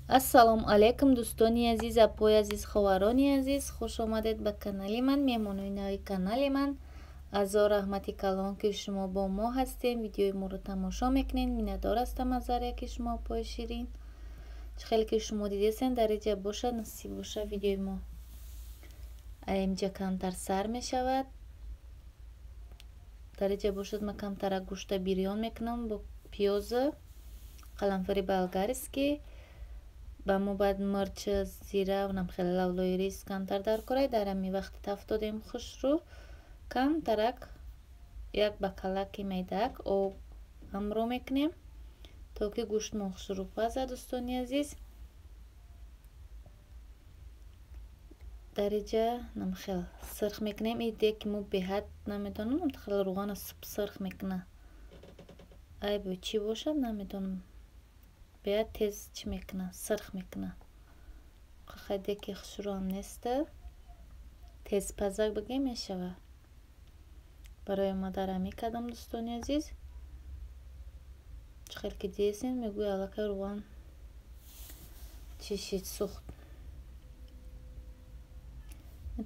Ассалому алайкум, дӯстони азиз, апои азиз, ховарони азиз, хуш омадед ба канали ман, меҳмонои нави канали ман. Азор раҳмати калон, ки шумо бо мо ҳастем, видеои моро тамошо мекунед. Миннатдор ҳастам аз ҳар яки шумо, апои ширин. Чӣ хеле ки шумо дидесен, дар инҷа бошад, насиб боша, видеои мо инҷа камтар сар мешавад. Дар инҷа бошад, ман камтарак гӯшта бирён мекунам бо пиёза, қаламфури болгарский. Ба мо баъд мирч, зира, онам хеле лавлои рис камтар дар корай. Дар ҳамин вақти тафт додем хушрӯ, камтарак як бакалаки майдаак об ҳамроҳ мекунем, то ки гӯштмон хушрӯ пазад, дӯстони азиз. Дар инҷа намхел сирх мекунем. И деки мо беҳад намедонам, хеле рӯғана сирх мекуна. Ай бо чӣ бошад, намедонам. Беҳад тез чӣ мекуна, сирх мекуна. Хай деки хушрӯам неста. Тезпазак бигем мешава. Барои ма дар ҳамин кардам, дӯстони азиз. Чӣ хел ки дидесен, мегӯи аллакай рӯған чӣ шид, сӯхт.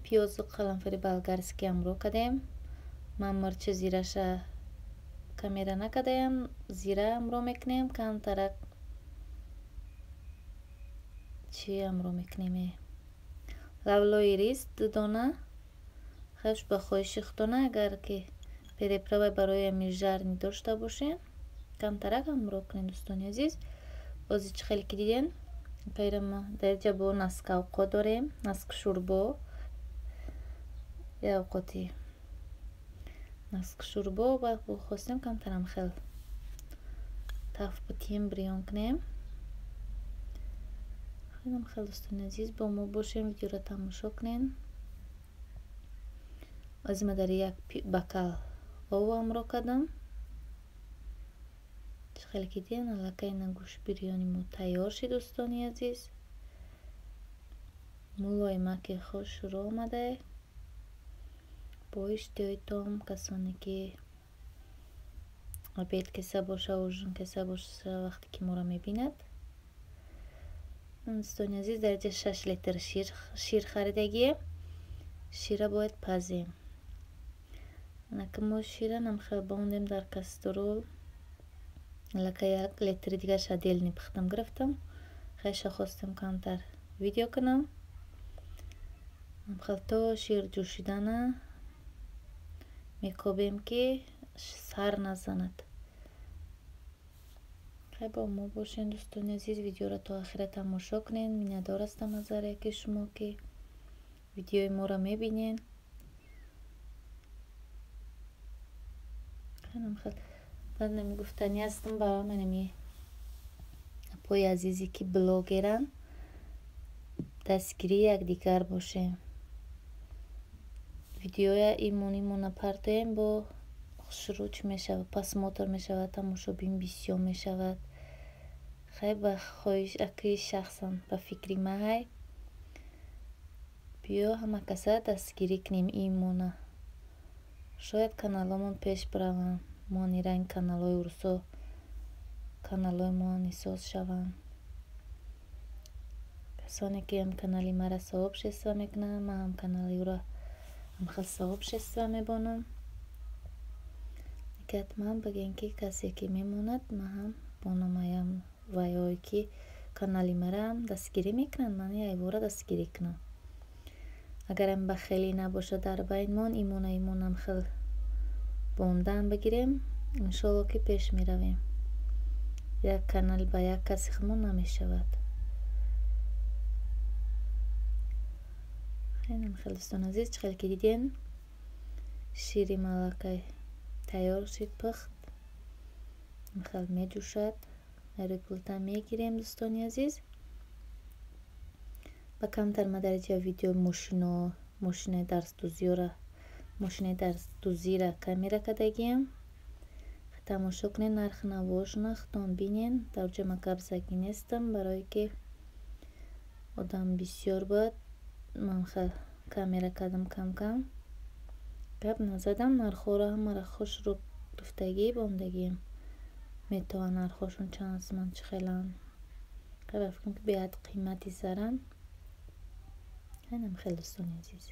Пиёзу қаламфури болгарский ҳамроҳ кардем. Ман мирчи зираша камера накардаям, зира ҳамроҳ мекунем, камтарак чӣ ҳамроҳ мекунем? Лавлои рис ду дона, хеш ба хоҳиши худтона, агар ки переправа барои ҳамин жарни дошта бошем, камтарак ҳамроҳ кунем, дӯстони азиз. Бози чӣ хеле ки дидем, пайрама дар инҷа бо наскавқот дорем, наск шӯрбо. Я овқоти наск шӯрбо ба хостем камтарам хел таф бутем, бирён кунем. Хелам хел, дӯстони азиз, бо мо бошем, видеоро тамошо кунем. Ози ма дар як бакал об ҳамроҳ кардам. Чӣ хеле ки дидем, аллакай ина гӯшт бирёни мо тайёр шид, дӯстони азиз. Мулоимаки хушрӯ омадае. Бо иштиҳои том, касоне ки обед кеса боша, ужин кеса боша, вақте ки моро мебинад. Дӯстони азиз, дар инҷа 6 литр шир харидагием. Шира бояд пазем. Анаки мо шира намхел бондем дар каструл. Аллакай як литри дигарша отдельный пухтам гирифтам. Хеша хостем камтар видео кунам. Намхел то шир ҷӯшидана мекобем, ки сар назанад. Хай бо мо бошен, дӯстони азиз, видеоро то охира тамошо кунед. Миннатдор ҳастам аз ҳар яки шумо, ки видеои моро мебинед. Баъд намегуфтанӣ ҳастам барои манами апои азизе, ки блогеранд, дастгирии якдигар бошем. Видеоя имон имон напартоем, бо хушрӯ чӣ мешавад, просмотр мешавад, тамошобин бисёр мешавад. Хай ба хоҳиш акри шахсан ба фикри ман ҳай, биё ҳама каса дастгирӣ кунем имона. Шояд каналҳомон пеш бираванд, мони ранг каналҳои урусо каналҳои мо нисоз шаванд. Касоне ки ҳам канали мара сообщество мекунанд, ман ҳам канали ӯро ҳамхел сообщество мебонам. Ҳатман бигем, ки касе ки мемонад, ман ҳам бономаям ваёе ки канали мараам дастгирӣ мекунанд, ман айвора дастгирӣ кунам. Агарам бахелӣ набошад дар байнмон, имона имонам хел бондан бигирем, иншолло ки пеш меравем. Як канал ба як каси худмон намешавад. Хелам хел, дӯстони азиз, чӣ хеле ки дидем, шири малакай тайёр шид, пухт. Хел меҷӯшад. Рӯи плита мегирем, дӯстони азиз. Ба камтар ма дар инҷа видео мошино, мошинаи дарсдӯзиёра, мошинаи дарсдӯзира камера кардагиям. Тамошо кунед, нархи навоҳошона худтон бинен. Дар ҷо ма гап загӣ нестам, барое ки одам бисёр буд. Ман хел камера кардам кам-кам. Гап назадам, нархҳоро ҳамаро хушрӯ гирифтагӣ бондагиям. Метавонанд нархҳошон чанд суман чӣ хеланд. Фикрам ки беҳад қимати заран. Ҳайнам хеле, дӯстони азиз.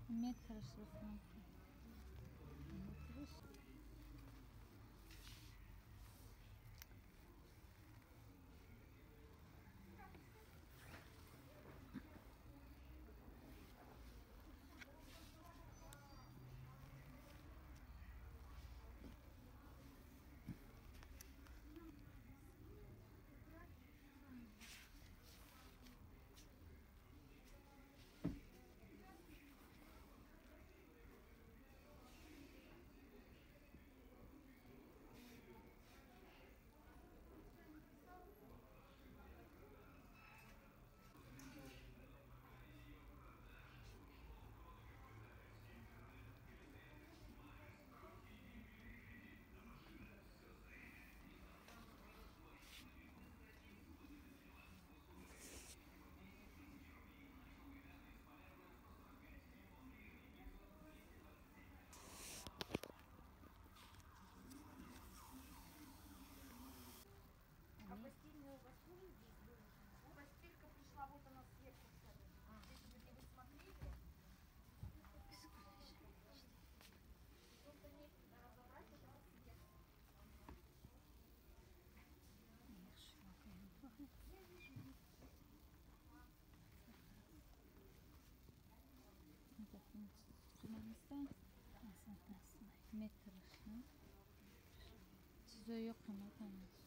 Метр. Метр. Чизои қиматам.